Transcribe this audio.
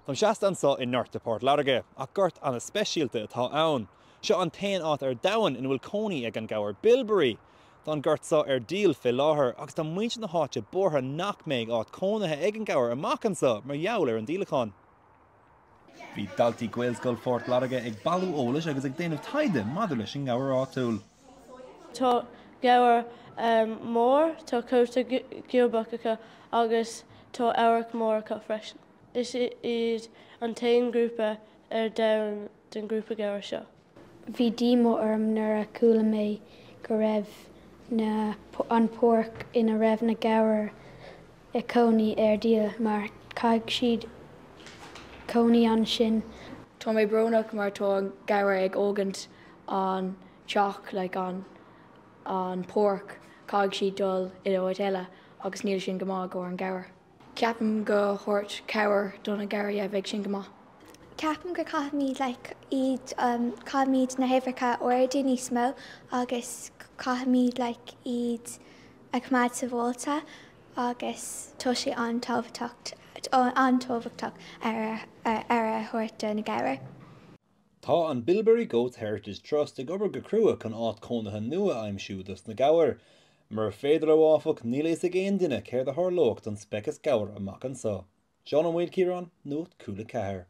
Táim seasta anso i ngort i Port Láirge, ach gort an-speisialta atá ann. Seo an t-aon áit ar domhan ina bhfuil cónaí ag an gabhar Bilberry. Tá an gort seo ar díol fé láthair agus tá muintir na háite buartha nach mbeidh áit cónaithe ag an gabhar amach anso mar gheall ar an díolachán. Bhí daltaí Ghaelscoil Phort Láirge ag bailiú eolais agus ag déanamh taighde maidir leis an ngabhar áitiúil. Tá gabhar mór, tá cóta giobach acu agus tá amharc mór acu freisin. Is iad an t-aon ghrúpa ar domhan den ghrúpa gabhar seo. Bhí díomá orm nuair a chuala mé go raibh na an páirc ina raibh na gabhair ag cónaí ar díol mar caithfidh siad cónaí ansin. Tá mé brónach mar tá an gabhar ag fhágaint an teach like an an páirc caithfidh siad dul i áit eile agus níl sin go maith i gcomhair an gabhar. Ceapaim go thabhairt cabhair do na gabhair yeah bheadh sin go maith. Ceapaim gur caithfimid like iad caithfimid na huimhreacha a ardú níos mó agus caithfimid like iad a choimeád sábháilte agus tá sé an-tábhachtach an-tábhachtach aire a thabhairt do na gabhair. Tá an Bilberry Goats Heritage Trust ag obair go crua chun áit cónaithe nua a aimsiú dos na gabhair. Mura féidir leo, áfach, níl a fhios ag aon duine céard a tharlódh don speiceas gabhair amach anseo. Seán Ó Maoilchiaráin, Nuacht Cúla 4.